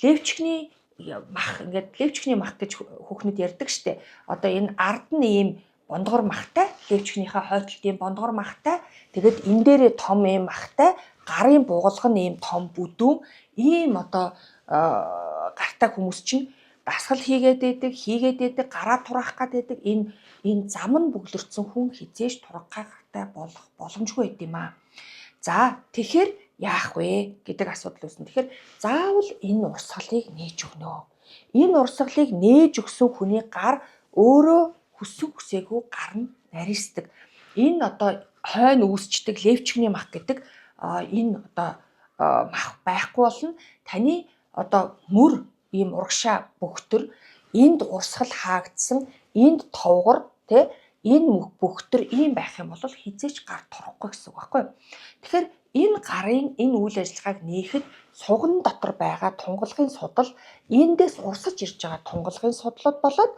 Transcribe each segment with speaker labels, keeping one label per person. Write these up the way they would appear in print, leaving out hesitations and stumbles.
Speaker 1: Левчикний мах, ингээд левчикний мах гэж хүүхнүүд ярьдаг штэ. Одоо энэ ард нь ийм бондгор махтай, левчикнийхээ хойтлт ийм бондгор махтай, тэгээд энэ дээрээ том ийм махтай, гарын бугалга нь ийм том бүдүүн, ийм одоо гартай хүмүүс чинь дасгал хийгээд байдаг, гараа тураах гад байдаг. Энэ зам нь бөглөрцөн хүн хизээж тургахтай болох боломжгүй байд юм аа. За, тэгэхээр яах вэ гэдэг асуудал үүснэ. Тэгэхээр заавал энэ урсгалыг нээж өгнө. Энэ урсгалыг нээж өгсөн хүний гар өөрөө хүссэн хүсээгүй гар нь нарийсдаг. Энэ одоо хойно үүсчдэг левчгний мах гэдэг энэ одоо мах байхгүй болно. Таны одоо мөр ийм урагшаа бөхтөр, энд урсгал хаагдсан, энд товгор, тэ, энэ бөхтөр ийм байх юм бол хизээч гар торхгүй гэсэн үг байхгүй юу? Тэгэхээр энэ гарын энэ үйл ажиллагааг нээхэд суган дотор байгаа тунгалгын судал, эндээс урсаж ирж байгаа тунгалгын судлууд болоод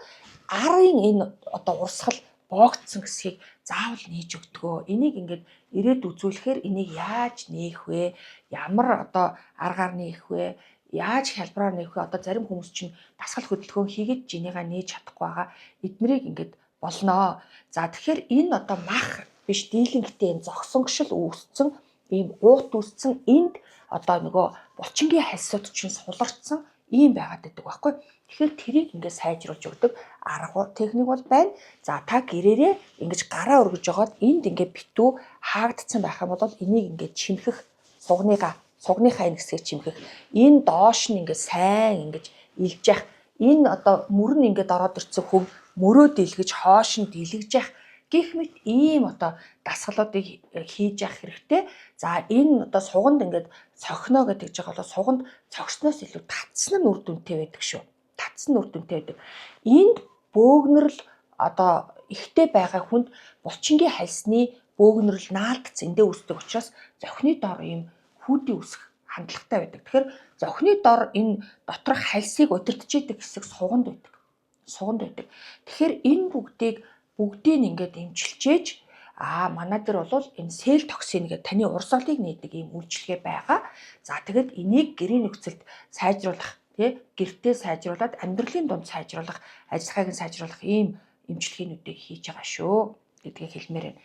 Speaker 1: арын энэ одоо урсгал боогдсон хэсгийг заавал нээж өгдөгөө. Энийг ингээд ирээд үзүүлэхээр энийг яаж нээх вэ? Ямар одоо аргаар нээх вэ? Яаж хялбараар нээх вэ? Одоо зарим хүмүүс чинь дасгал хөдөлгөөн хийгээд жинийгаа нээж чадахгүй байгаа. Эднэрийг ингээд болноо. За, тэгэхээр энэ одоо мах биш, дийлэнхтэй энэ зогсонгшил үүсцэн, ийм уут үүсцэн, энд одоо нөгөө булчингийн хальсууд чинь суларцсан ийм байгаад байдаг байхгүй. Тэгэхээр тэрийг ингээд сайжруулж өгдөг арга техник бол байна. За, та гэрээрээ ингэж гараа өргөж жогоод энд ингээд битүү хаагдсан байх юм бол энийг ингээд чимхэх, сугныхаа энэ хэсгийг чимхэх, энэ доош нь ингээд сайн ингэж илж явах, энэ одоо мөр нь ингээд ороод ирсэн хөв мөрөө дийлгэж, хоош нь дийлгэж явах гэх мэт ийм одоо дасгалуудыг хийж явах хэрэгтэй. За, энэ одоо суганд ингээд цохино гэдэг жиг бол суганд цогсноос илүү татсан нь үр дүнтэй байдаг шүү. Татсан нь үр дүнтэй байдаг. Энд бөөгнөрл одоо ихтэй байгаа хүнд булчингийн хальсны бөөгнөрл наалдц эндээ үүсдэг учраас зохины дор ийм хүүдий үүсэх хандлагатай байдаг. Тэгэхээр зохины дор энэ доторх хальсыг удирдах идэг хэсэг суганд байдаг. Суганд байдаг. Тэгэхээр энэ бүгдийг ингээд эмчилчээж, манай дээр бол энэ сел токсин гэдэг таны урсгалыг нээдэг ийм үйлчилгээ байгаа. За, тэгэд энийг гэрийн нөхцөлд сайжруулах, тий, гэртээ сайжруулад амьдралын дунд сайжруулах, ажиллагааг нь сайжруулах ийм эмчилгээнүүдийг хийж байгаа шүү гэдгийг хэлмээр байна.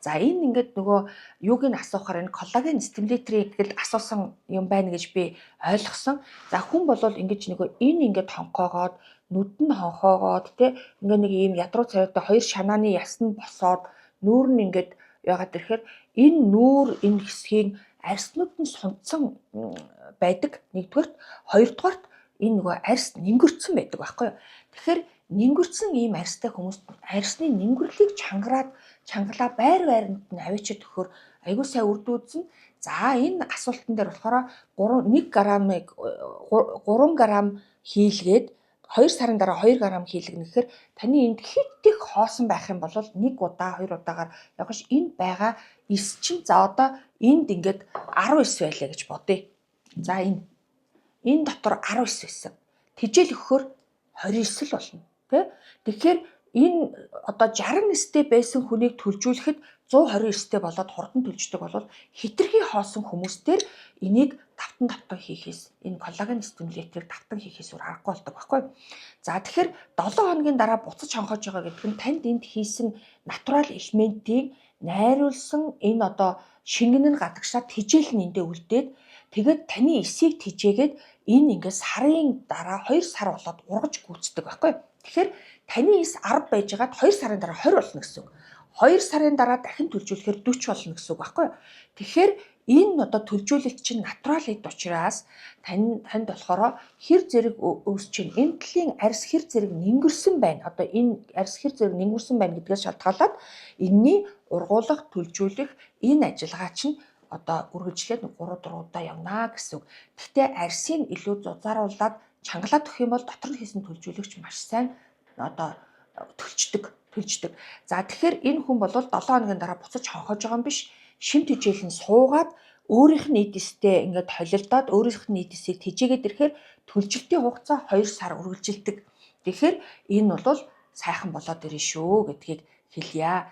Speaker 1: За, энэ ингээд нөгөө юуг нь асуухаар энэ коллаген стимуляторыг л асуусан юм байна гэж би ойлгосон. За, хүн болвол ингэж нөгөө энэ ингээд хонхоогоод, нүд нь хонхоогоод, тэ, ингээ нэг ийм ядруу царайтай, хоёр шанааны яс нь босоод, нүүр нь ингээд яагаад ирэхээр энэ нүүр энэ хэсгийн арьснууд нь сунцсан байдаг. Нэгдүгээрт, хоёрдугаарт энэ нөгөө арьс нэнгэрцэн байдаг байхгүй юу? Тэгэхээр нэнгэрцэн ийм арьстай хүмүүс арьсны нэнгэрлийг чангараад, чангалаа байр байранд нь авчиад өгөхөөр айгүй сайн үр дүн үзнэ. За, энэ асуултан дээр болохоор 3 1 грамыг 3 грамм хийлгээд 2 сарын дараа 2 грамм хийлгэнэ гэхээр таны энд хит их хоосон байх юм бол нэг удаа, хоёр удаагаар явах ш. Энд байгаа эс чинь, за, одоо энд ингээд 19 байлаа гэж бодъё. За, энэ дотор 19 байсан. Тэжээл өгөхөөр 29 л болно. Тэ? Тэгэхээр энэ одоо 69-тэй байсан хүнийг төлжүүлэхэд 129-тэй болоод хурдан төлждөг бол хитрхи хоосон хүмүүстээр энийг давтан давтан хийхээс, энэ коллаген стимуляторыг давтан хийхээс өөр аргагүй болдог байхгүй. За, тэгэхээр 7 хоногийн дараа буцаж хонхоож байгаа гэдэг нь танд энд хийсэн натурал элементийн найруулсан энэ одоо шингэн нь гадагшаа тэжээл нь эндээ үлдээд, тэгээд таны эсийг тэжээгээд энэ ингээд сарын дараа 2 сар болоод ургаж гүйцдэг байхгүй. Тэгэхээр таны эс 10 байжгаад 2 сарын дараа 20 болно гэсэн үг. 2 сарын дараа дахин төлжүүлэхээр 40 болно гэсэн үг байхгүй. Тэгэхээр энэ одоо төлжүүлэлт чинь натурал эд учраас танд болохоор хэр зэрэг өсөж чинь энэ төрлийн арьс хэр зэрэг нэнгэрсэн байна. Одоо энэ арьс хэр зэрэг нэнгэрсэн байна гэдгээс шалтгаалаад энэний ургуулах, төлжүүлэх энэ ажиллагаа чинь одоо үргэлжлээд 3 4 удаа явна гэсэн үг. Гэхдээ арьсыг илүү зузааруулад чангалаад өгөх юм бол дотор нь хийсэн төлжүүлэгч маш сайн одоо төлждөг. За, тэгэхээр энэ хүн бол 7 хоногийн дараа буцаж хонхож байгаа юм биш. Шим тэжээл нь суугаад Өөрийнх нь эд эстэй ингээд холилдоод, өөрийнх нь эд эсийг тэжээгээд ирэхээр төлжилтийн хугацаа 2 сар үргэлжилдэг. Тэгэхээр энэ бол сайхан болоод ирнэ шүү гэдгийг хэлье.